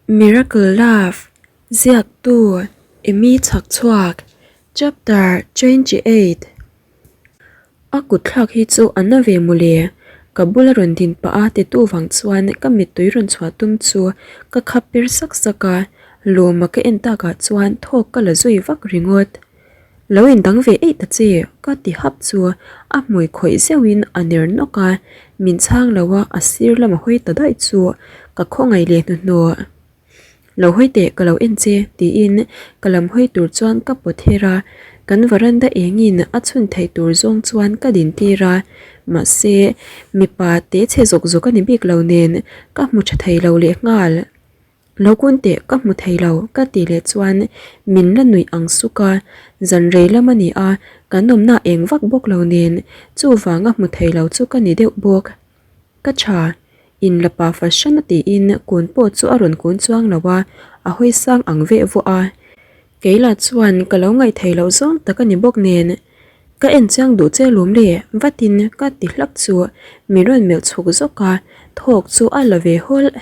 Miracle Love, Ziaktu, Amy Chhakchhuak, Chapter 28 A kutthlak hi chu a na ve mawle, ka bula rawn din pah a titu vang chuan ka mittui rawn chhuah tum chu ka khap per sak sak a, lawma ka en takah chuan thawk ka la zui vak ringawt. Lo indang ve eih ta che ka ti hap chu a hmui khawih zeuhin a ner nawk a, min chhang lo a a sir lama hawi ta daih chu ka khawngaih leh hnuhnawh. Lo hawi teh ka lo en che tiin ka lam hawi tur chuan ka pawt her a, kan varanda engin a chhun theih tur zawng chuan ka din tir a, mahse mipa te chhe zawk zawk a ni bik lo nen ka hmu tha thei lo lehnghal. Lo kun teh ka hmu thei lo ka tih leh chuan min la nuih ang suk a, zan rei lam a ni a, kan awmna eng vak bawk lo nen chuvanga hmu thei lo chu ka ni deuh bawk. Ka tha, in la pa fahran a tiin kun pawh chu a rawn kun chuang lo a, a hawi sang ang veh vawh a. Kei lah chuan ka lo ngaih theih loh zawng tak a ni bawk nen, ka en chiang duh che lawm le vatin ka ti hlak chu min rawn melh chhuk zawk a, thawk chu a la ve hawlh.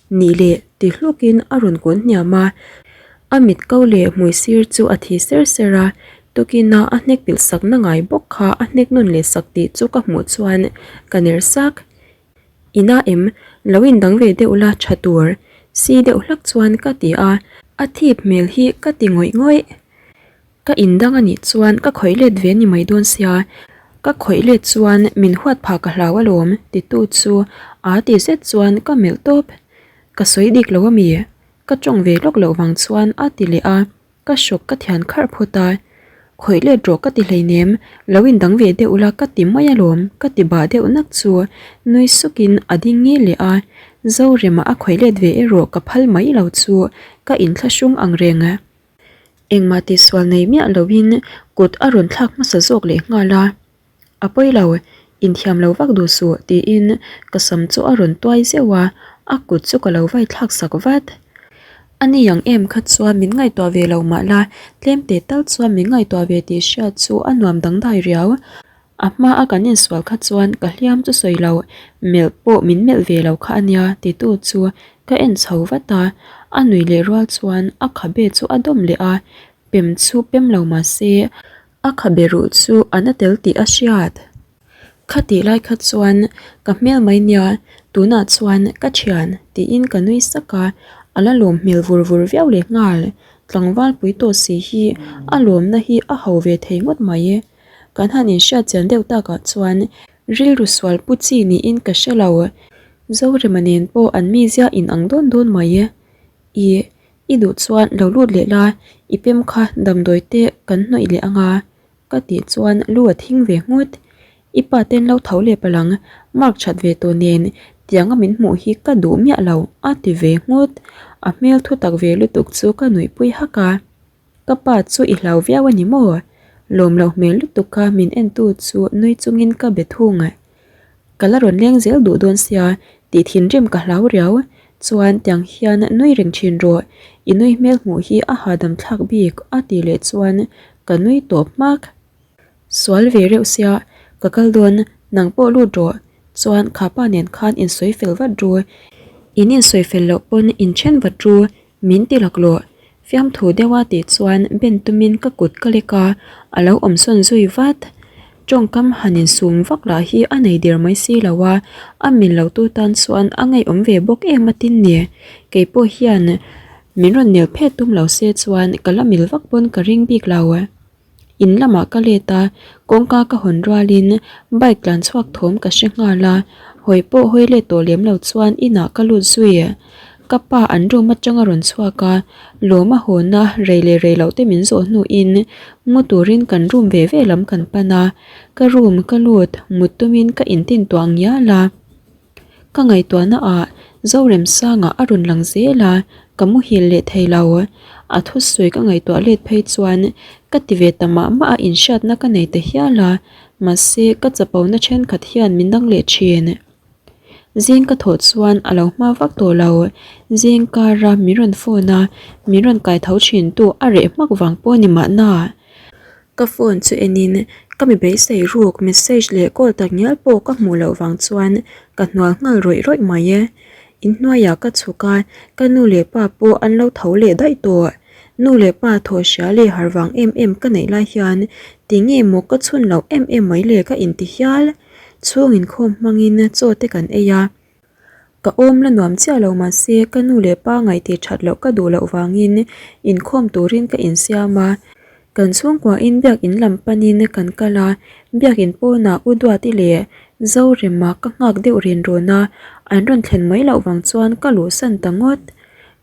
Nih leh ti hlukin a rawn kun hniam a, a mit ko leh hmui sir chu a thi ser ser a, tukina a hnek pilh sakna ngai bawk kha a hnek nawn leh sak tih chu ka hmuh chuan ka ner sak. Ina em, lo indang ve deuh la tha tur, si deuh hlak chuan ka ti a, a thip hmel hi ka ti ngawih ngawih. Ka indang a nih chuan ka khawih let ve ni mai dawn sia, ka khawih let chuan min huat phah ka hlau alawm titu chu aa ti zet chuan ka melh tawp. Ka sawi dik lo ami? Ka tawng ve lawk loh vang chuan a ti leh a, ka hrawk ka thian kharh phawt a. Khawih let rawh ka ti hleinem, lo indang ve deuh la ka ti mai alawm ka ti bah deuh nak chu nui sukin a ding ngil leh a, Zorema a khawih let ve erawh ka phal mai lo chu ka inthlahrung ang reng. Engmah tihsual nei miah loin kut a rawn thlak hmasa zawk leh nghal a, A pawi lo, inthiam lo vak duh suh tiin ka sam chu a rawn tuai zeuh a, a kut chu ka lo vai thlak sak vat. A ni ang em kha chuan min ngaihtuah ve lo mah la, tlem teh tal chuan min ngaihtuah ve tih hriat chu a nuam dangdai riau. A hma a kan insual kha chuan ka hliam chu sawi lo, melh pawh min melh ve lo kha a nia titu chu ka en chho vat a, a nui leh rual chuan a khabe chu a dawm leh a, pem chu pem lo mah se a khabe ruh chu a na tel tih a hriat. Khatih lai kha chuan ka hmel mai nia, tunah chuan ka thian tiin ka nui sak a, a la lawm hmel vur vur viau leh nghal, tlangval pui tawh si hi a lawmna hi a ho ve thei ngawt mai. Kan han inhriat chian deuh takah chuan rilru sual pu chi niin ka hre lo. Zorema nen pawh an mizia in ang dawn dawn mai. I, i duh chuan lo lut leh la, i pem kha damdawi te kan hnawih leh anga ka tih chuan lu a thing ve nghut. I pa ten lo tho leh palh ang, mark that ve tawh nen tianga min hmuh hi ka duh miah lo a ti ve nghut. A hmel thutak ve lutuk chu ka nuihpui hak a. Ka pa chu i hlau viau a ni maw? Lawm loh hmel lutuk kha min entu chu nui chungin ka be thung. Ka la rawn leng zel duh dawn sia tih thinrim ka hlau riau. Chuan tiang hian nui reng thin rawh, i nui hmel hmuh hi a hahdam thlak bik a tih leh chuan ka nui tawp hmak. Sual ve reuh sia, ka kal dawn, nang pawh lut rawh. Chuan kha pa nen khan insawi fel vat ru, in insawi fel loh pawn inthen vat ru Min ti laklawh, fiamthu deuha tih chuan ben tumin ka kut ka lek a, a lo awm sawn zui vat. Tawngkam han insum vak lah hi a nei der mai si lo a, a min lo tu tan chuan a ngaihawm ve bawk em a tin ni. Kei pawh hian min rawn nel phet tum lo se chuan ka la mil vak pawn ka ring bik lo. In lamah ka let a, kawngka ka hawn rualin bike tlan chhuak thawm ka hre nghal a, hawi pawh hawi let tawh lem lo chuan inah ka lut zui. Ka pa an room atang a rawn chhuak a, lawm a hawn a, rei leh rei loh te min zawh hnuin mu turin kan room ve ve lam kan pan a, ka room ka lut mut tumin ka intin tuah ngial a. Ka ngaihtuahna ah Zoremsanga a rawn lang zel a, ka muhil leh thei lo. A thusawi ka ngaihtuah let phei chuan ka ti ve ta mah mah a inhriatna ka nei ta hial a, mahse ka chapona thenkhat hian min dang leh thin. Zing ka thawh chuan a lo hma vak tawh lo, zing kara min rawn phone a, min rawn kai tho thin tu a reh hmak vang pawh a ni mahna. Ka phone chu enin ka mi beisei ruk message leh call tak ngial pawh ka hmuh loh vang chuan ka hnual nghal rawih rawih mai e. Inhnuaiah ka chhuk a, ka nu leh pa pawh an lo tho leh daih tawh. Nu leh pa thaw hria leh har vang em em ka neih lai hian tinge maw ka chhun loh em em mai le ka inti hial. Chhung inkhawm hmangin chaw te kan ei a. Ka awm la nuam chiah lo mahse ka nu leh pa ngaihti that loh ka duh loh vangin inkhawm turin ka insiam a. Kan chhungkuain biakin lam panin kan kal a, biakin pawnah U Duati leh Zorema ka nghak deuh ren rawn a, an rawn thlen mai loh vang chuan ka luhsan ta ngawt.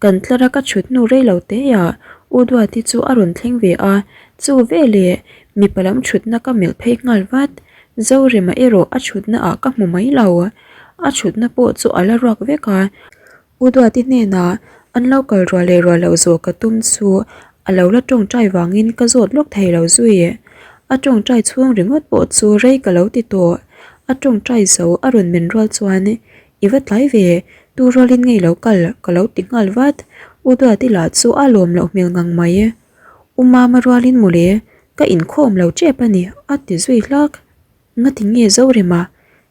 Kan tlar a ka chhut hnu rei lo teah U Duati chu a rawn thleng ve a, chu veleh mipa lam chhutna ka melh phei nghal vat. Zorema erawh a chhutna ah ka hmu mai lo. A chhutna pawh chu a la ruak vek a. U Duati hnenah an lo kal ruah leh ruah loh zawh ka tum chu a lo la tawngtai vangin ka zawt lawk thei lo zui. A tawngtai chhung ringawt pawh chu rei ka lo ti tawh. A tawngtai zo a rawn men rual chuan I va tlai ve, tu rualin ngei lo kal ka lo ti nghal vat. U Duati lah chu a lawm loh hmel ngang mai. U Mama rualin mawle, ka inkhawm lo tep a ni a ti zui hlak. Ngati nge Zorema?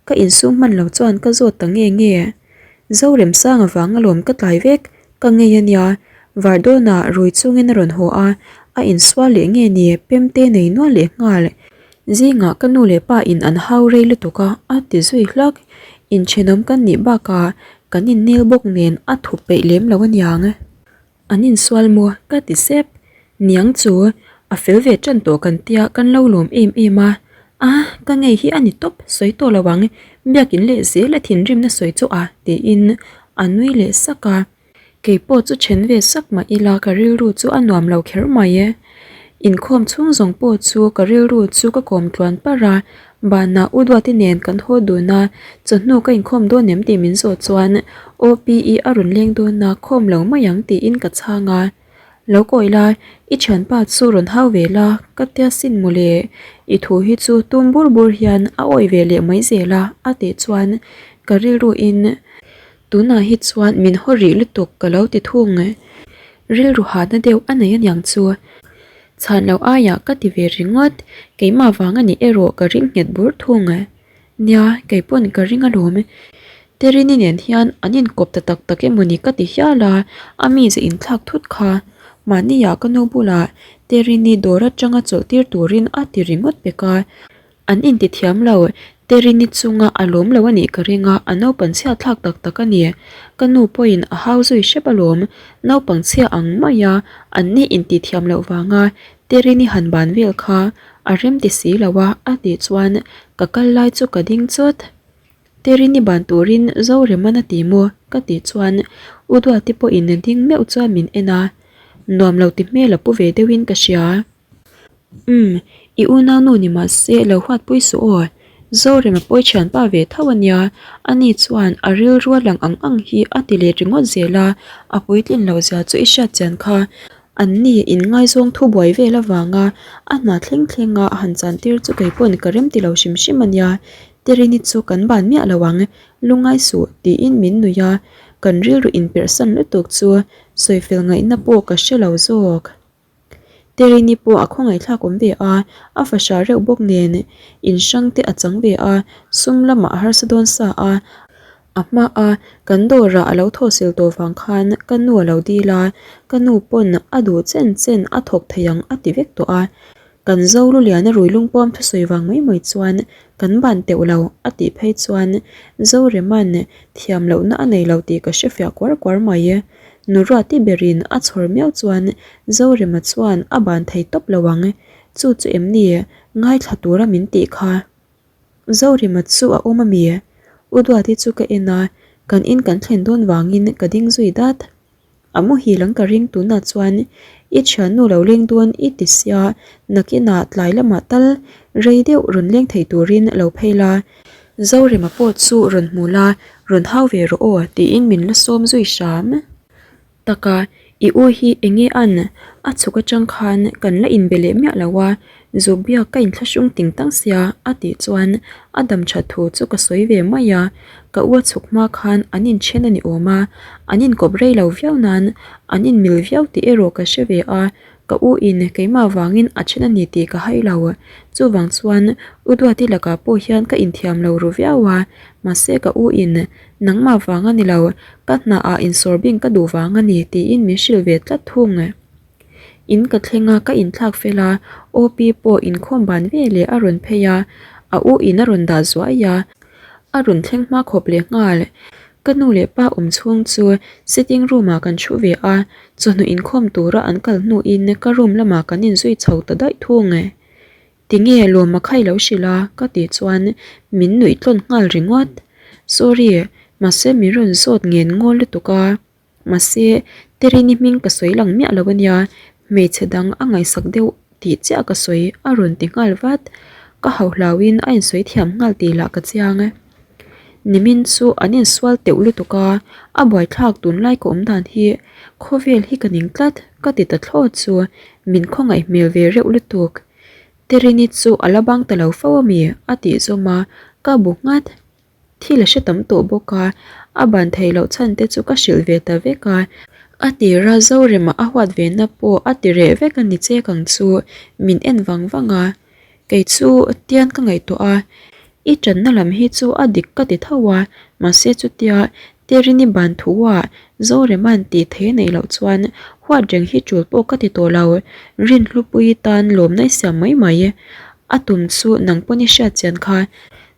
Ka insum hman lo chuan ka zawt ta nge nge. Zorem sang avang alawm ka tlai vek, ka ngei a nia. Vardawnah rui chungin a rawn haw a, a insual leh nge ni pemte nei nual leh nghal. Zingah ka nu leh pa in an hau rei lutuk a, a ti zui hlak. Inthenawm kan nih bakah kan innel bawk nen a thup peih lem lo aniang. An insual maw? Ka ti sep. Niang chu, a fel ve tan tawh kan tia kan lo lawm em em a. A, ka ngei hi a ni tawp, sawi tawh lo ang, biakin leh zel a thinrimna sawi chu a, tiin a nui leh sak a. Kei pawh chu then ve sak mah ila ka rilru chu a nuam lo kher mai e. Inkhawm chhung zawng pawh chu ka rilru chu ka kawm tluan parh a, Banah U Duati nen kan haw dun a, chawhnu ka inkhawm dawn em tih min zawh chuan OPE a rawn leng dawn a, khawm lo mai ang tiin ka chhang a. Lo kawi la, i thianpa chu rawn hau ve la, ka tia sin mawle, i thu hi chu tum bur bur hian a awih ve leh mai zel a, a tih chuan ka rilruin tunah hi chuan min haw rih lutuk ka lo ti thung. Rilru hahna deuh a nei aniang chu. Chhan loh aiah ka ti ve ringawt, keimah vang a nih erawh ka ring nghet bur thung. Nia, kei pawn ka ring alawm. Terini nen hian an inkawp ta tak tak emaw ni ka ti hial a, a mize inthlak thut kha. Mahniah ka nu bulah Terini dawr atanga chawlh tir turin a ti ringawt pek a. An inti thiam lo, Terini chunga a lawm lo a nih ka ring a, a naupang chhia thlak tak tak a ni. Ka nu pawhin a hau zui hrep alawm, naupang chhia ang maia an ni inti thiam loh vanga Terini han ban vel kha a rem ti si lo a, a tih chuan ka kal lai chu ka ding chawt. Terini ban turin Zoreman a ti maw? ka tih chuan U Duati pawhin ding meuh chuan min en a, nuam lo ti hmel a pu ve deuhin ka hria. Umm, i unaunu ni mahse lo huatpui suh aw. Zorema pawi thianpa ve tho a nia, ani chuan a rilru a lang ang ang hi a ti let ringawt zel a, a puitlin loh zia chu i hriat chian kha. Anni inngaizawng thu buai vel avanga a hna thleng thlenga a han chantir chu kei pawn ka rem ti lo hrim hrim a nia. Terini chu kan ban miah lo ang, lungngai suh tiin min nuih a, kan rilru inperhsan lutuk chu sawifel ngaihna pawh ka hre lo zawk. Terini pawh a khawngaihthlak awm ve a, a fahra reuh bawk nen in hrang te a chang ve a, sum lamah a harsa dawn sa a, a hma a kan dawrah a lo thawhsil tawh vang khan ka nu a lo dil a, ka nu pawn a duh chen chen a thawk thei ang a ti vek tawh a, kan zo luliana rui lungpuam thusawi vang mai mai chuan kan ban teuh lo a tih phei chuan Zoreman thiam lohna a nei lo tih ka hrefiah kuar kuar mai. Nuruati berin a chhawr miau chuan Zorema chuan a ban thei tawp lo ang, chu chu em ni ngaithla tura min tih kha? Zorema chu a awm a mi? U Duati chu ka en a, kan in kan thlen dawn vangin ka ding zui dat. A muhil ang ka ring tunah chuan i thiannu lo leng dawn i ti sia, nakinah tlai lamah tal rei deuh rawn leng thei turin lo phei la, Zorema pawh chu rawn hmu la, rawn hau ve rawh aw tiin min la sawm zui hram. Taka, i u hi enge an? A chhuk atang khan kan la inbe leh miah lo a, Zubia ka inthlahrung ting tang sia a tih chuan a dam that thu chu ka sawi ve mai a, ka u a chhuk hma khan an inthen a ni awm a, an inkawp rei lo viau nan an inmil viau tih erawh ka hre ve a. Ka u in keimah vangin a then a ni tih ka hai lo. Chuvang chuan U Duati lakah pawh hian ka inthiam lo ru viau a, mahse ka u in nangmah vang a ni lo, ka hna ah insawr bing ka duh vang a ni tiin min hrilh ve tlat thung. In ka thleng a, ka inthlak fel a, OP pawh inkhawm ban ve leh a rawn phei a, a u in a rawn dah zuai a, a rawn thleng hma khawp leh nghal. Ka nu leh pa awm chhung chu sitting room ah kan thu ve a, chawhnu inkhawm tura an kal hnuin ka room lamah kan inzui chho ta daih thung. Tinge lawm a khai lo hrilh a? ka tih chuan min nuih tlawn nghal ringawt. Sorry, mahse min rawn zawt ngen ngawl lutuk a. Mahse, Terini hming ka sawi lang miah lo ania, hmeichhe dang a ngaihsak deuh tih chiah ka sawi a rawn ti nghal vat. Ka hauhlauin a insawi thiam nghal tih lah ka chiang. Nimin chu an insual teuh lutuk a, a buaithlak tunlai ka awm dan hi khawvel hi ka ning tlat ka ti ta thlawt chu min khawngaih hmel ve reuh lutuk. Terini chu a la bang ta lo fo ami? a tih zawm a, ka bu nghat. Thil a hre tam tawh bawk a, a ban theih loh chhan te chu ka hrilh ve ta vek a. A tira Zorema a huat ve na pawh a ti reh vek a ni chek ang chu min en vang vang a. Kei chu tian ka ngaihtuah a, i tanna lam hi chu a dik ka ti tho a, mahse chutia Terini ban thu ah Zorema'n tih thei a neih loh chuan huat reng hi tul pawh ka ti tawh lo, Rinhlupui tan lawmna i siam mai mai. A tum chu nang pawn i hriat chian kha.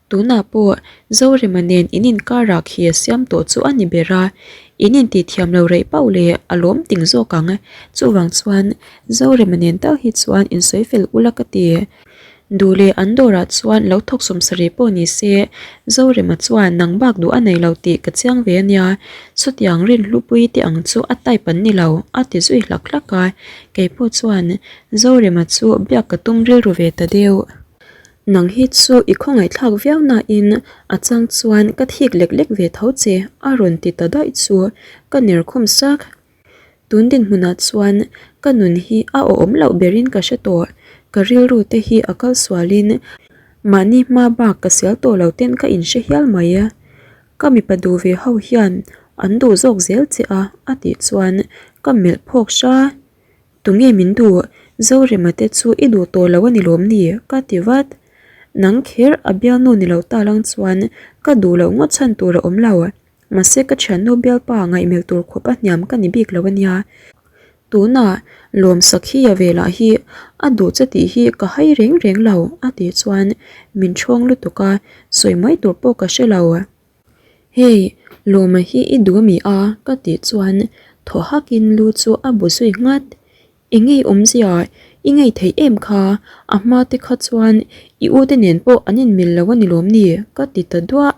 Tunah pawh Zorema nen in inkar ah khi a siam tawh chu a ni ber a, in intih thiam lo reih pauh leh a lawm ting zawk ang. Chuvang chuan Zorema nen tal hi chuan insawi fel ula ka ti. Duh leh an dawrah chuan lo thawk sawmsarih pawh ni se, Zorema chuan nang bak duh a nei lo tih ka chiang ve a nia, chutiang rinhlupui te ang chu a type an ni lo, a ti zui hlak hlak a. Keipawh chuan Zorema chu biak ka tum rilru ve ta deuh. Nang hi chu i khawngaihthlak viau nain a chang chuan ka thik lek lek ve tho che a rawn ti ta daih chu ka ner khum sak. Tun dinhmunah chuan ka nun hi a awhawm loh berin ka hre tawh, ka rilru te hi a kal sualin mahni hma bak ka sial tawh lo ten ka inhre hial mai. Ka mipa duh ve ho hian an duh zawk zel che a a tih chuan ka melh phawk hra. Tunge min duh? Zorema te chu i duh tawh lo a ni lawm ni? ka ti vat. Nang kher a bialnu ni lo ta lang chuan ka duh loh ngawt chhan tur a awm lo. Mahse ka thiannu bialpa ngaihmelh tur khawp a hniam ka ni bik lo a nia. Tunah Lawmsakhia ve lah hi a duh che tih hi ka hai reng reng lo a tih chuan min ṭhawng lutuk a, sawi mai tur pawh ka hre lo. Hei, Lawma hi i duh ami a? ka tih chuan thaw hakin lu chu a bu zui nghat. Eng ngei awmzia i ngei theih em kha? A hma te kha chuan i u te nen pawh an inmil lo a ni lawm ni? ka ti ta duah.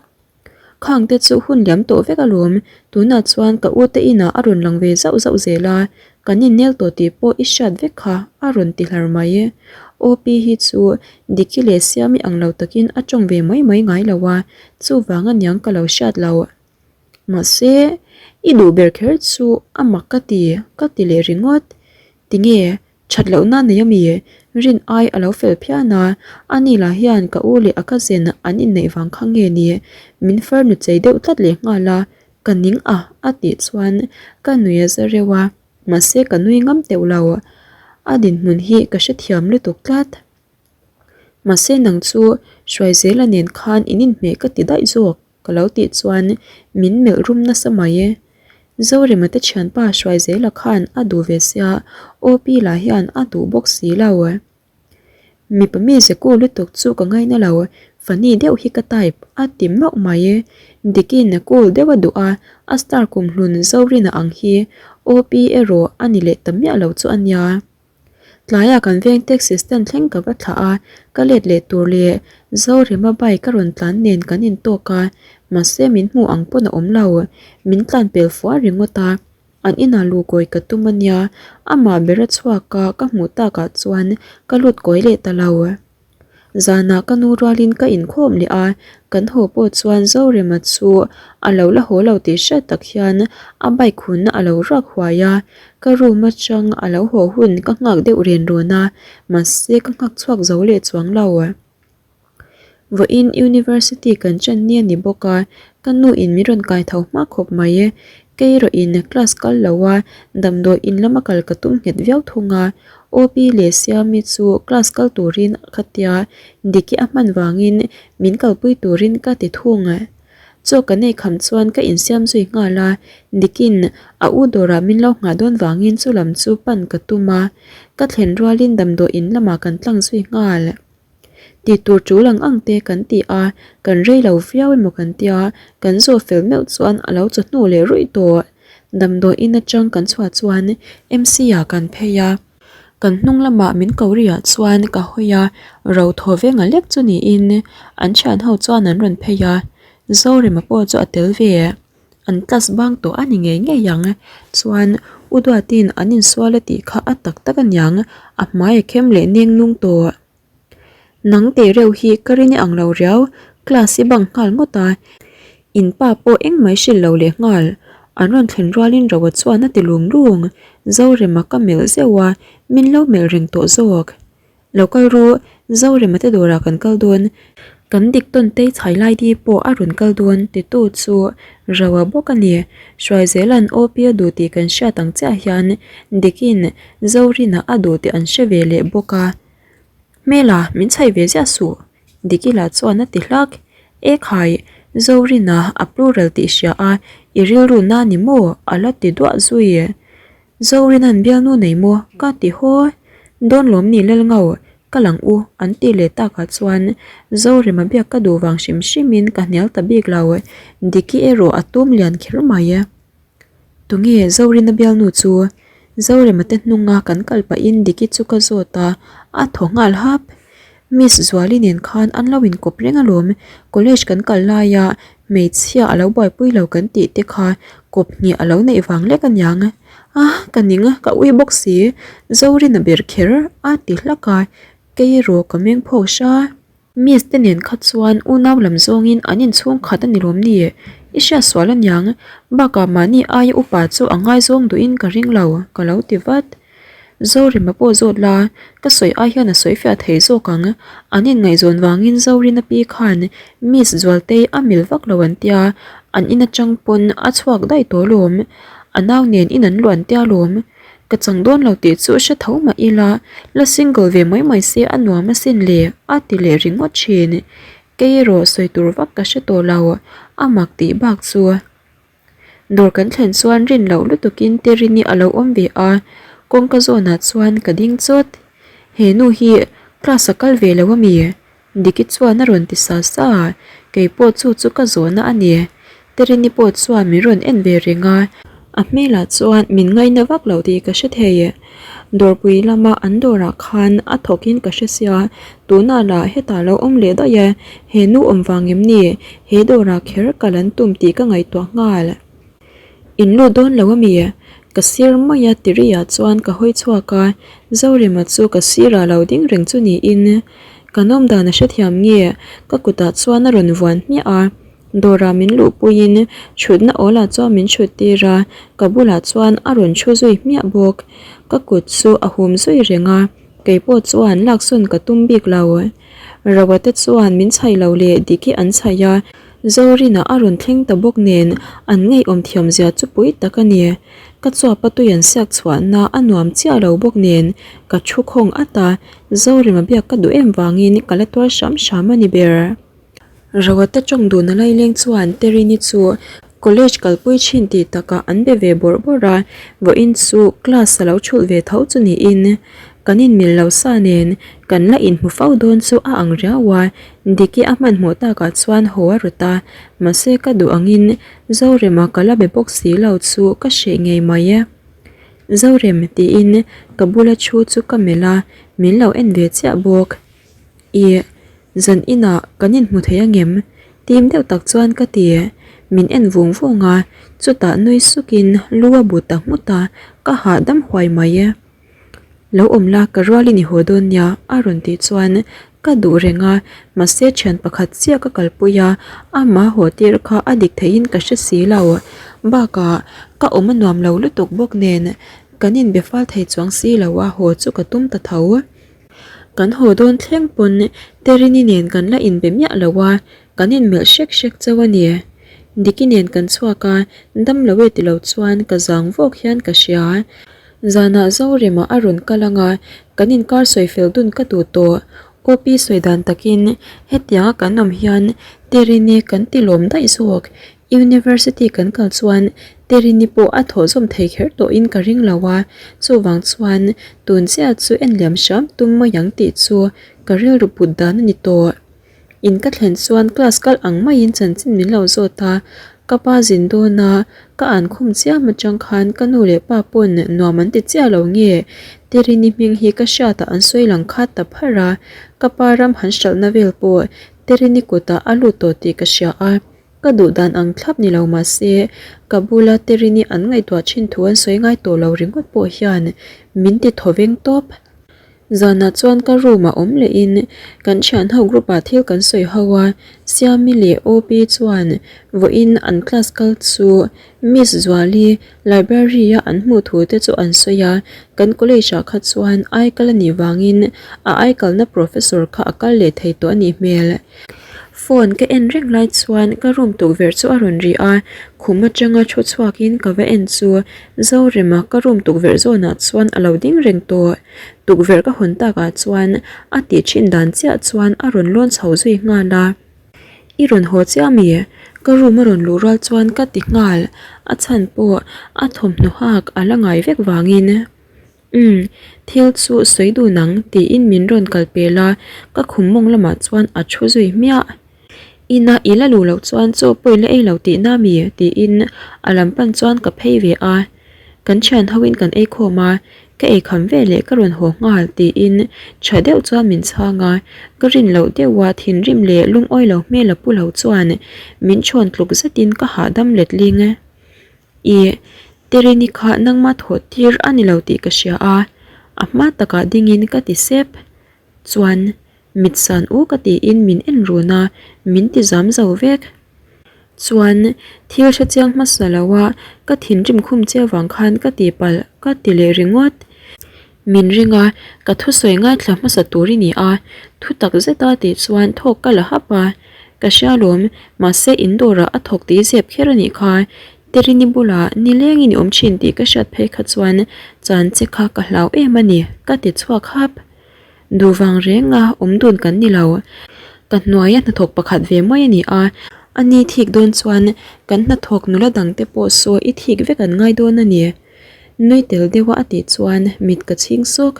Khang te chu hun liam tawh vek alawm, tunah chuan ka u te inah a rawn lang ve zauh zauh zel a, Kan innel tawh tih pawh i hriat vek kha a rawn ti hlar mai. OP hi chu Diki leh Siami ang lo takin a tawng ve mai mai ngai lo a, chuvang aniang ka lo hriat lo. Mahse, i duh ber kher chu a mak ka ti, ka ti leh ringawt. Tinge, that lohna nei ami? Rin ai a lo fel phian a, ani lah hian ka u leh a cousin an inneih vang kha nge ni? Min farnu chei deuh tlat leh nghal a, Ka ning a a tih chuan ka nui a za reuh a, mahse ka nui ngam teuh lo. A dinhmun hi ka hrethiam lutuk tlat. Mahse nang chu Hruaizela nen khan in inhmeh ka ti daih zawk ka lo tih chuan min melh rum nasa mai e. Zorema te thianpa Hruaizela khan a duh ve sia, OP lah hian a duh bawk si lo. Mipa mi ze cool lutuk chu ka ngaina lo, funny deuh hi ka type a ti mauh mai. Dikin a cool deuh a duh a, a star kumhlun Zorina ang hi OP erawh a ni leh ta miah lo chu a nia. Tlaiah kan veng taxi stand thleng ka va thlah a, ka let leh tur leh Zorema bike a rawn tlan nen kan intawk a, mahse min hmuh ang pawn a awm lo, min tlan pel fual ringawt a. An inah luh kawi ka tum a nia, amah ber a chhuak a ka hmuh takah chuan ka lut kawi leh ta lo. Zanah ka nu rualin ka inkhawm leh a, kan haw pawh chuan Zorema chu a lo la haw lo tih hriat tak hian a bike hunna a lo ruak huai a, ka room atang a lo haw hun ka nghak deuh ren rawn a, mahse ka nghak chhuak zo leh chuang lo. Vawiin University kan ṭan ni a ni bawk a, ka nu in min rawn kai tho hma khawp mai. Kei erawhin class kal lo a, damdawi in lama kal ka tum nghet viau thung a. Opi leh Siami chu class kal turin khatia Diki a hman vangin min kalpui turin ka ti thung. Chaw ka nei kham chuan ka insiam zui nghal a, Dikin a u dawrah min lo nghah dawn vangin chu lam chu pan ka tum a, ka thlen rualin damdawi in lamah kan tlang zui nghal. Tih tur tul ang ang te kan ti a, kan rei lo viau emaw kan tia, kan zawh fel meuh chuan a lo chawhnu leh ruih tawh. Damdawi in atang kan chhuah chuan MC ah kan phei a, kan hnung lamah min ko ri ah chuan ka hawi a, ro thaw veng a lek chu niin an thian ho chuan an rawn phei a, Zorema pawh chu a tel ve. An class bang tawh a ni ngei ngei ang. Chuan U Duatin an insual a tih kha a tak tak aniang, a hmai a khem leh neng nung tawh. Nang teh reuh hi ka rin i ang lo riau, class i bang nghal ngawt a, in pa pawh engmah i hrilh lo leh nghal. An rawn thlen rualin Roa chuan a ti lung lung. Zorema ka melh zeuh a, min lo melh reng tawh zawk. Lo kal ru, Zorema te dawrah kan kal dawn, kan dik tawn tei chhai lai di pawh a rawn kal dawn titu chu Roa bawk a ni. Hruaizela'n OP a duh tih kan hriat ang chiah hian Dikin Zorina a duh tih an hre ve leh bawk a. Hmela, min chhai ve ziah suh, Dikila chuan a ti hlak. E khai, Zorina a plural tih hria a, i rilru na ni maw? a la ti duah zui. Zorina'n bialnu nei maw ka ti haw dawn lawm ni Lalngau ka lang u an tih leh takah chuan Zorema biak ka duh vang hrim hrimin ka hnial ta bik lo, Diki erawh a tum lian kher mai. Tunge Zorina bialnu chu? Zorema te hnunga kan kal pahin Diki chu ka zawt a, a thaw nghal hap. Miss Zuali nen khan an lo inkawp reng alawm, college kan kal laia hmeichhia a lo buaipui lo kan tih te kha kawp hnih a lo neih vang lek aniang. A, ka ning a, ka ui bawk si, Zorina ber kher a ti hlak a, kei erawh ka meng phawk hra. Miss te nen kha chuan unau lam zawngin an inchhung khat a ni lawm ni? I hriat sual aniang, bakah mahni aia upa chu a ngaizawng duhin ka ring lo, ka lo ti vat. Zorema pawh zawt la, ka sawi ai hian a sawi fiah thei zawk ang. An inngaihzawn vangin Zorina pi khan Miss Zualtei a mil vak lo an tia, an in atang pawn a chhuak daih tawh alawm. A nau nen in an luan tia alawm. Ka chang dawn lo tih chu hre tho mah ila, la single ve mai mai se a nuam asin le, a ti leh ringawt thin. Kei erawh sawi tur vak ka hre tawh lo, a mak tih bak chu. Dawr kan thlen chuan rin loh lutukin Terini a lo awm ve a, kawngka zawnah chuan ka ding chawt. He nu hi class a kal ve lo ami? Diki chuan a rawn ti sa sa a, keipawh chu chu ka zawhna a ni. Terini pawh chuan min rawn en ve reng a, a hmelah chuan min ngaina vak lo tih ka hre thei. Dawrpui lama an dawrah khan a thawkin ka hre sia, tunah lah hetah lo awm leh daih e, he nu awm vang em ni, he dawrah kher kal an tum tih ka ngaihtuah nghal. In lut dawn lo ami? Ka sir mai a tiriah chuan ka hawi chhuak a, Zorema chu ka sirah lo ding reng chu niin kan awmdan a hrethiam nge ka kutah chuan a rawn vuan hmiah a. Dawrah min luhpuiin thutna awlah chuan min thut tir a, ka bulah chuan a rawn thu zui hmiah bawk. Ka kut chu a hum zui reng a, keipawh chuan laksawn ka tum bik lo. Roa te chuan min chhaih lo leh Diki an chhaih a, Zorina a rawn thleng ta bawk nen an ngeiawm thiam zia chu pui tak a ni. Ka chuapa tui an siak chhuahna a nuam chiah lo bawk nen ka thu khawng at a, Zorima biak ka duh em vangin ka la tuar hram hram a ni ber. Roate tawng dun a laileng chuan Terini chu college kalpui thin tih takah an be ve bawrh bawrh a, vawiin chu class a lo thulh ve tho chu niin kan inmil lo sa nen kan la inhmu fo dawn chu a ang riau a, Diki a hmanhmawh takah chuan haw a rawt a, mahse ka duh angin Zorema ka la be bawk si lo chu ka hreh ngei mai e. Zorem tiin ka bula thu chu ka melh a, min lo en ve chiah bawk. Ih. Zan inah kan inhmu thei angem? Tim deuh tak chuan ka ti. Min en vung vung a, chutah nui sukin lu a bu ta nghut a, ka hahdam huai mai e. Lo awm la ka rualin i haw dawn nia a rawn tih chuan ka duh reng a, mahse thian pakhat chiah ka kalpui a, amah haw tir kha a dik theihin ka hre si lo. Bakah ka awm a nuam lo lutuk bawk nen kan inbe fal thei chuang si lo a, haw chu ka tum ta tho. Kan haw dawn thleng pawn Terini nen kan la inbe miah lo a, kan inmelh hrek hrek chauh a ni. Diki nen kan chhuak a, dam lo e tilo chuan ka zang vawk hian ka hria. Zanah Zorema a rawn kal ang a, kan inkar sawi fel dun ka duh tawh. OP sawi dan takin hetianga kan awm hian Terini kan ti lawm daih zawk. University kan kal chuan Terini pawh a thawh zawm thei kher tawhin ka ring lo a, chuvang chuan tun chiah chu en liam hram tum mai ang tih chu ka rilru put dan a ni tawh. In ka thlen chuan class kal ang maiin chanchin min lo zawt a, ka pa zin dawn a, ka an khum chiam atang khan ka nu leh pa pawn nuam an ti chiah lo nge Terini hming hi ka hriatah an sawi lang khat ta pharh a, ka pa ram han hralhna vel pawh Terini kutah a lut tawh tih ka hria a, ka duh dan ang thlap ni lo mah se ka bula Terini an ngaihtuah thin thu an sawi ngai tawh lo ringawt pawh hian min ti thaw veng tawp. Zanah chuan ka room ah awm lehin kan thian ho group ah thil kan sawi ho a, Siami leh OP chuan vawiin an class kal chu Miss Zuali library a an hmuh thu te chu an sawi a, kan college ah kha chuan ai kal a nih vangin a ai kalna professor kha a kal leh thei tawh a nih hmel. Phone ka en reng lai chuan ka room tukverh chu a rawn ri a, khum atanga thu chhuakin ka va en chu Zorema ka room tukverh zawnah chuan a lo ding reng tawh. Tukverh ka hawn takah chuan a tih thin dan chiah chuan a rawn lawn chho zui nghal a. I rawn haw chiah mi? Ka room a rawn luh rual chuan ka ti nghal, a chhan pawh a thawmhnaw hak a la ngai vek vangin. Umm, thil chu sawi dun ang tiin min rawn kal pel a, ka khum mawng lamah chuan a thu zui hmiah. Ina i la luh loh chuan chaw pawh i la ei lo tihna mi? tiin a lam pan chuan ka phei ve a, kan thian hoin kan ei khawm a, ka ei kham ve leh ka rawn haw nghal tiin tha deuh chuan min chhang a, ka rin loh deuha thinrim leh lungawi lo hmel a pu lo chuan min chhawn tluk zetin ka hahdam letling. Ih, Terini kha nangma thawh tir a ni lo tih ka hria a, a hma takah dingin ka ti sep. Chuan, mit san u ka tiin min en run a, min ti zam zo vek. Chuan, thil hre chiang hmasa lo a, ka thinrim khum che avang khan ka ti palh ka ti leh ringawt. Min ring a, ka thusawi ngaithla hmasa tur i ni a, thu tak zeta tih chuan thawk ka la hap a. Ka hria lawm, mahse in dawrah a thawk tih zep kher a nih kha. Terini bulah nilengin i awm thin tih ka hriat phei kha chuan chan che kha ka hlau em a ni, ka ti chhuak hap. Duh vang renga awm dun kan ni lo. Ka hnuaia hnathawk pakhat ve mai a ni a, a ni thik dawn chuan kan hnathawk nula dangte pawh saw i thik vek an ngai dawn a ni. Nui tel deuha a tih chuan mit ka chhing sawk.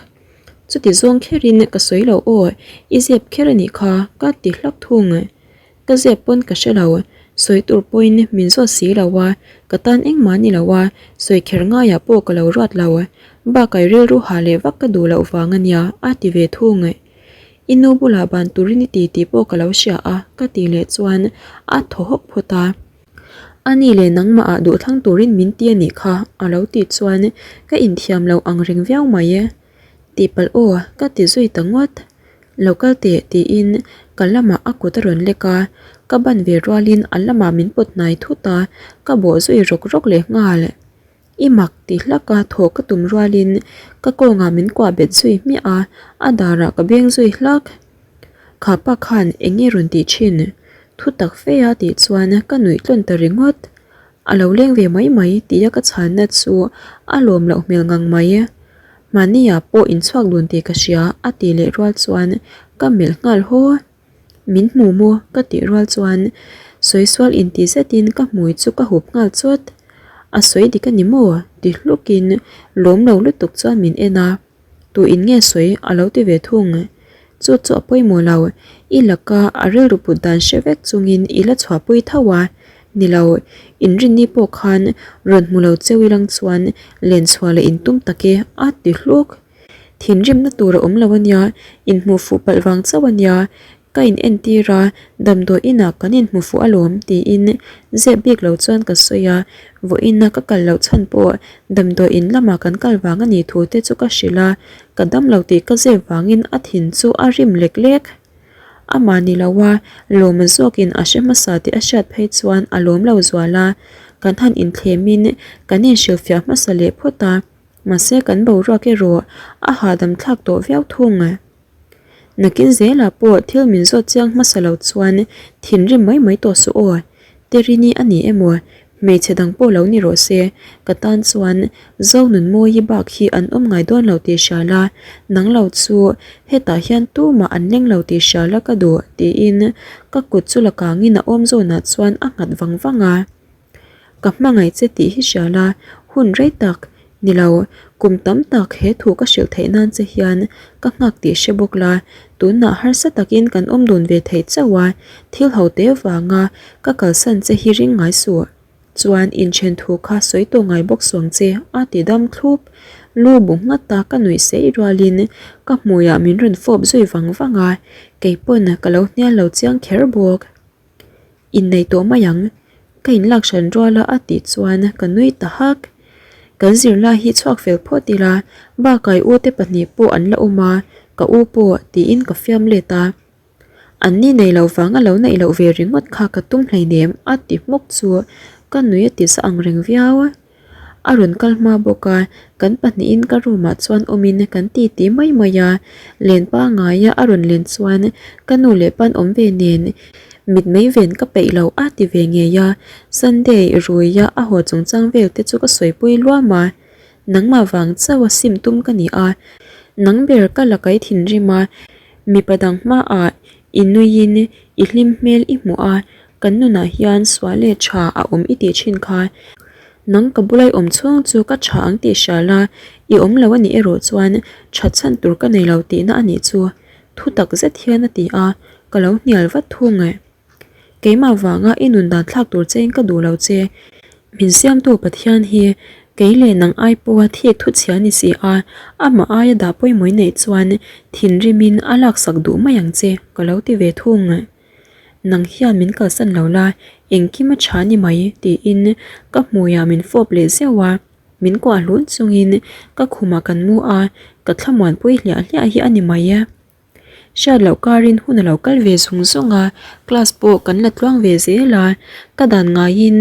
Chuti zawng kherin ka sawi lo aw, i zep kher a nih kha ka ti hlak thung. Ka zep pawn ka hre lo, sawi tur pawhin min zawt si lo a, ka tan engmah ni lo a, sawi kher ngaiah pawh ka lo ruat lo. Bakah i rilru ha leh vak ka duh loh vang a nia a ti ve thung. I nu bulah ban turin i ti tih pawh ka lo hria a ka tih leh chuan a thaw hawk phawt a. Ani leh nangmah ah duhthlang turin min ti a nih kha a lo tih chuan ka inthiam lo ang reng viau mai e. Tihpalh aw ka ti zui ta ngawt. Lo kal teh tiin ka lamah a kut a rawn lek a, ka ban ve rualin a lamah min pawt hnai thut a, ka bawh zui rawk rawk leh nghal. I mak ti hlak a thawh ka tum rualin ka kawngah min kuah bet zui hmiah a, a darah ka beng zui hlak. Kha pa khan eng nge rawn tih thin? Thu tak fe a tih chuan ka nuih tlawn ta ringawt. A lo leng ve mai mai tia ka chhanna chu a lawm loh hmel ngang mai. Mahniah pawh inchhuak dun tih ka hria a tih leh rual chuan ka melh nghal haw. Min hmu maw? ka tih rual chuan sawi sual inti zetin ka hmui chu ka hup nghal chawt. A sawi dik a ni maw? ti hlukin lawm lo lutuk chuan min en a. Tu in nge sawi a lo ti ve thung. Chu chu a pawimawh lo, i laka a rilru put dan hre vek chungin i la chhuahpui tho a. Ni lo, inrinni pawh khan rawn hmu lo cheu ilang chuan len chhuah leh intum tak e a ti hluk. Thinrimna tur a awm lo a nia, inhmuh fuh palh vang chauh a nia, ka in entir a, damdawi inah kan inhmu fuh alawm tiin zep bik lo chuan ka sawi a, vawiina ka kal loh chhan pawh damdawi in lamah kan kal vang a nih thu te chu ka hrilh a, ka dam lo tih ka zep vangin a thin chu a rim lek lek. Amah ni lo a, lawma zawkin a hre hmasa tih a hriat phei chuan a lawm lo zual a, kan han inthlemin kan inhrilhfiah hmasa leh phawt a. Mahse kan boruak erawh a hahdam thlak tawh viau thung. Nakin zelah pawh thil min zawt chiang hmasa lo chuan thinrim mai mai tawh suh aw. Terini a ni emaw, hmeichhe dang pawh lo ni rawh se, ka tan chuan Zonunmawii bak hi an awm ngai dawn lo tih hria la, nang lo chu hetah hian tumah an leng lo tih hria la ka duh tiin ka kut chu la kangin a awm zawnah chuan a nghat vang vang a. Ka hmangaih che tih hi hria la, hun rei tak ni lo, kum tam tak he thu ka hrilh theih nan che hian ka nghak tih hre bawk la, tunah harsa takin kan awm dun ve theih chauh a, thil ho te vanga ka kalsan che hi ring ngai suh. Chuan inthen thu kha sawi tawh ngai bawk suang che a ti dam thlup. Lu bu nghat a ka nuih seih rualin ka hmuiah min rawn fawp zui vang vang a, keipawn ka lo hnial lo chiang kher bawk. Innei tawh mai ang, ka inlak hran rual a a tih chuan ka nui ta hak. Kan zirlai hi chhuak fel phawt ila, bakah i u te pahnih pawh an la awm a, ka u pawh tiin ka fiam let a. An ni nei lo vang a lo neih loh ve ringawt kha ka tum hleinem a ti hmawk chu ka nui a ti za ang reng viau. A rawn kal hma bawk a, kan pahnihin ka room ah chuan awmin kan ti ti mai mai a, len pangaia a rawn len chuan ka nu leh pan awm ve nen mitmei ven ka peih lo a ti ve ngei a, Sunday ruia a haw chungchang vel te chu ka sawipui luam a, nangmah vang chauha sim tum ka ni a, nang ber ka la kai thinrim a, mipa dang hmaah i nuiin i hlim hmel i hmuh a, Kan nunah hian sual leh tha a awm i tih thin kha. Nang ka bulai awm chhung chu ka tha ang tih hria la, i awm lo a nih erawh chuan that chhan tur ka nei lo tihna a nih chu. Thu tak zet hian a ti a, ka lo hnial vat thung e. Keimah vanga i nun dan thlak tur chein ka duh lo che. Min siamtu Pathian hi kei leh nang ai pawha thik thu chhia ni si a, amah aia dah pawimawh i neih chuan thinrimin a laksak duh mai ang che, ka lo ti ve thung. Nang hian min kalsan lo la, engkim a tha ni mai tiin ka hmuiah min fawp leh zeuh a, min kuah hlun chungin ka khumah kan mu a, ka thlamuanpui hliah hliah hi a ni mai e. Hriat loh karin hun a lo kal ve zung zung a, class pawh kan la tluang ve zel a, ka dan ngaiin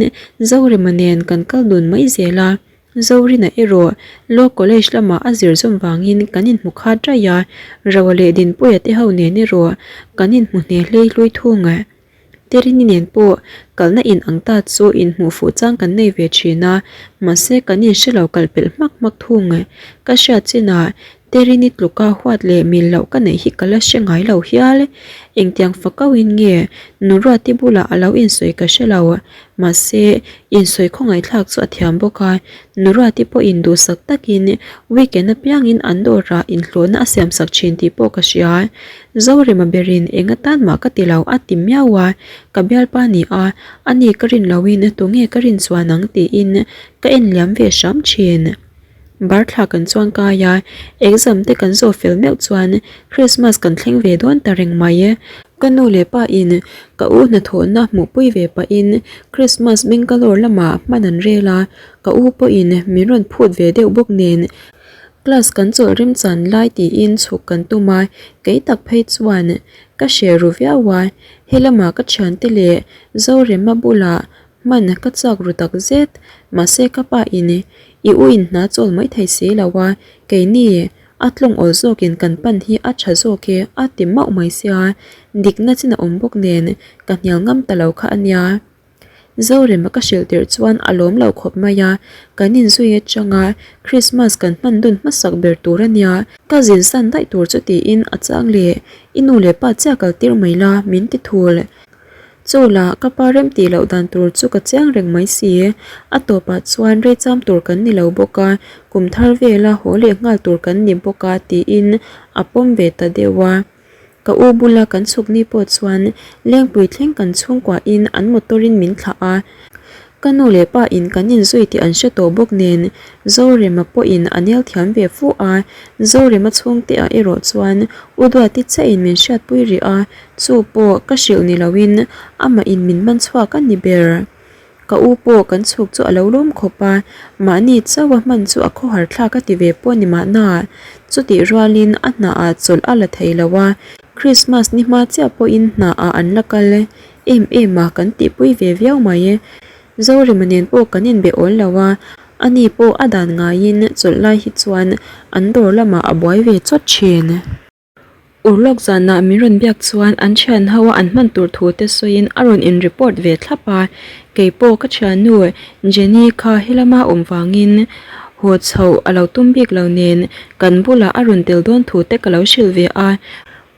Zorema nen kan kal dun mai zel a, Zorina erawh Law College lamah a zir zawm vangin kan inhmu khat raih a, Roa leh Dinpuia te ho nen erawh kan inhmu hne hlei hlui thung. Terini nen pawh kalna in ang ta chu inhmuh fuh chang kan nei ve thin a, mahse kan inhre lo kal pelh hmak hmak thung. Ka hriat chinah Terini tluka huat leh mil loh ka neih hi ka la hre ngai lo hial. Engtiang fakauhin nge Nuruati bulah a lo insawi ka hre lo. Mahse, insawi khawngaihthlak chu a thiam bawk a, Nuruati pawhin duhsak takin weekend apiangin an dawrah inhlawhna a siamsak thin tih pawh ka hria. Zorema berin eng atan mah ka ti lo a ti miau a, ka bialpa ni a, ani ka rin loin tunge ka rin chuan ang tiin ka en liam ve hram thin. Bar thla kan chuang kai a, exam te kan zawh fel meuh chuan Christmas kan thleng ve dawn ta reng mai. Ka nu leh pa in ka u hnathawhna hmuhpui ve pahin Christmas Bangalore lamah hman an rel a, ka u pawhin min rawn phut ve deuh bawk nen class kan chawlh remchan lai tiin chhuk kan tum a, kei tak phei chuan ka hreh ru viau a, helamah ka thiante leh Zorema bulah Hman ka chak ru tak zet, mahse ka pa in i u in hna chawl mai thei si lo a, keini a tlawng awl zawkin kan pan hi a tha zawk e a ti mauh mai sia, dikna chin a awm bawk nen ka hnial ngam ta lo kha a nia. Zorema ka hrilh tirh chuan a lawm lo khawp mai a, kan inzui atanga Christmas kan hman dun hmasak ber tur a nia, ka zin san daih tur chu tiin a chang leh i nu leh pa chiah kal tir mai la min ti thul. Chaw lah ka pa rem tih loh dan tur chu ka chiang reng mai si. A tawpah chuan rei cham tur kan ni lo bawk a, kum thar vela haw leh nghal tur kan ni bawk a tiin a pawm ve ta deuh a. Ka u bula kan chhuk ni pawh chuan Lengpui thleng kan chhungkuahin an motor in min thlah a. Ka nu leh pa in kan inzui tih an hre tawh bawk nen Zorema pawhin a nel thiam ve fu a, Zorema chhungte ah erawh chuan U Duati chiah in min hriatpui rih a, chu pawh ka hrilh ni loin amah in min man chhuak a ni ber. Ka u pawh kan chhuk chu a lo lawm khawp a, mahni chauh a hman chu a khawhar thlak a ti ve pawh ni mahna. Chutih rualin a hna ah chawlh a la thei lo a, Christmas ni hma chiah pawhin hna ah an la kal em em a kan tihpui ve viau mai. Zorema nen pawh kan inbe awl lo a, ani pawh a dan ngaiin chawlh lai hi chuan an dawr lamah a buai ve chawt thin. Urlawk zanah min rawn biak chuan an thian ho a an hman tur thu te sawiin a rawn in report ve thlap a, keipawh ka thiannu Jenny kha helama awm vangin haw chhoh a lo tum bik lo nen kan bulah a rawn tel dawn thu te ka lo hrilh ve a,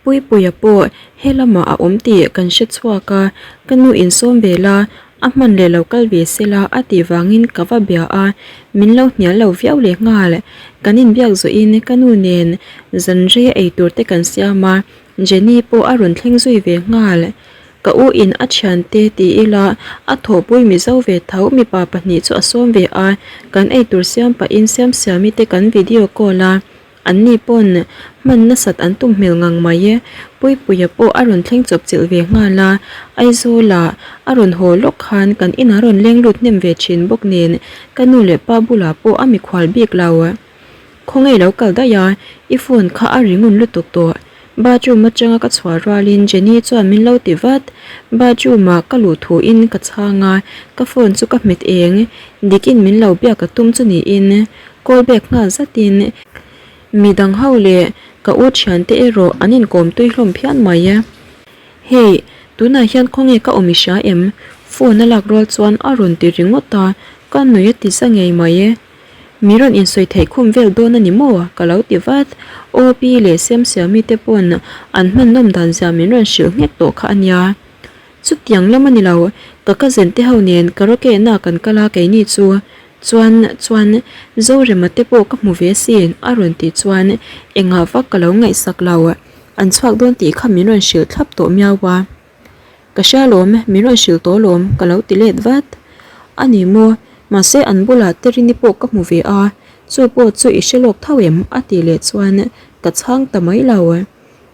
Puipuia pawh he lamah a awm tih kan hre chhuak a, ka nu insawm ve la, a hman leh lo kal ve se la a tih vangin ka va bia a, min lo hnial lo viau leh nghal. Kan inbiak zawhin ka nu nen zan rei a eitur te kan siam a, Jenny pawh a rawn thleng zui ve nghal. Ka u in a thiante ti ila a thawhpui Mizo ve tho mipa pahnih chu a sawm ve a, kan eitur siam pahin Siamsiami te kan video call a, An ni pawn hman nasat an tum hmel ngang mai e. Puipuia pawh a rawn thleng chawp chilh ve nghal a, Aizawla a rawn haw lawk khan kan inah rawn leng lut hnem ve thin bawk nen ka nu leh pa bulah pawh a mikhual bik lo. Khawngaih lo kal daih a, i phone kha a ri ngun lutuk tawh. Bathroom atanga ka chhuah rualin Jenny chuan min lo ti vat. Bathroom ah ka luh thuin ka chhang a, ka phone chu ka hmet eng. Dikin min lo biak a tum chu niin call back nghal zatin midang ho leh ka u thiante erawh an inkawm tui hlawm phian mai. Hey, tunah hian khawnge ka awm i hria em? Phone a lak rual chuan a rawn ti ringawt a, ka nui a ti za ngei mai. Mi rawn insawi theih khum vel dawn a ni maw? Ka lo ti vat. Aw pi leh Siamsiami te pawn an hman nawm dan zia min rawn hrilh nghek tawh kha a nia. Chutiang lam a ni lo, ka cousin te ho nen karaoke na kan kal a keini chu. Chuan, chuan, Zorema te pawh ka hmu ve asin a rawn tih chuan engah vak ka lo ngaihsak lo. An chhuak dawn tih kha min rawn hrilh thlap tawh miau a. Ka hria lawm, min rawn hrilh tawh lawm ka lo ti let vat. A ni maw, mahse an bulah Terini pawh ka hmu ve a, chu pawh chu i hre lawk tho em? a tih leh chuan ka chhang ta mai lo.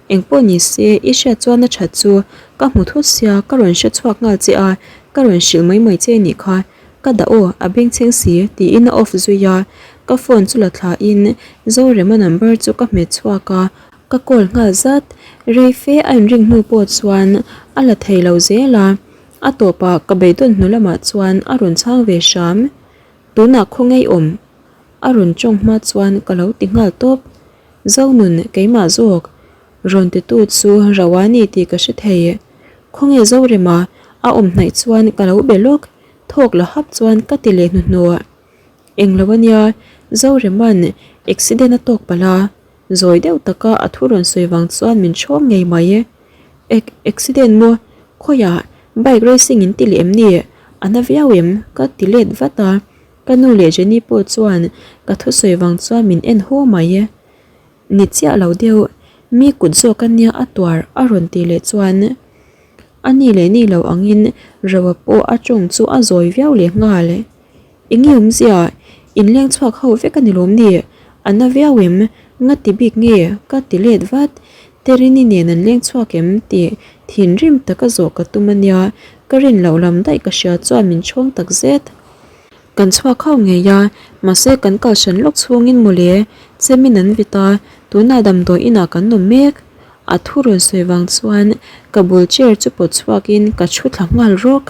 Engpawh ni se, i hriat chuan a that chu ka hmu thut sia ka rawn hre chhuak nghal che a, ka rawn hrilh mai mai che nih kha. Ka dah aw, a bengchheng si tiin a off zui a, ka phone chu la thla in Zorema number chu ka hmet chhuak a, Ka call nghal zat, rei fe a inring hnu pawh chuan a la thei lo zel a, a tawpah ka beidawn hnu lamah chuan a rawn chhang ve hram. Tunah khaw ngei awm a rawn tawng hma chuan ka lo ti nghal tawp. Zonun keimah zawk rawn titu chu Roa ni tih ka hre thei. Khawnge Zorema a awm hnaih chuan ka lo be lawk, thawk la hap chuan ka ti leh hnuhnawh. Englo ania, Zorema'n accident a tawk palh a. Zawi deuh taka a thu rawn sawi vang chuan min chhawng ngei mai. Ek, accident maw? Khawiah bike racing in ti leh em ni? A na viau em? Ka ti let vat a. Ka nu leh Jenny pawh chuan ka thusawi vang chuan min en haw mai. Ni chiah lo deuh, mi kut zawk a nia a tuar a rawn tih leh chuan a ni leh ni lo angin Roa pawh a tawng chu a zawi viau leh nghal. Enge awmzia? Inleng chhuak ho vek a ni lawm ni? A na viau em? Nga ti bik nge? Ka ti let vat. Terini nen an leng chhuak em? tih thinrim taka zawh ka tum a nia, ka rin loh lam daih ka hria chuan min chhawng tak zet. Kan chhuak ho ngei a, mahse kan kal hran lawk chhungin mawle, chemin an vit a, tunah damdawi inah kan awm mek. A thu rawn sawi vang chuan ka bul chair chu pawt chhuakin ka thu thla nghal rawk.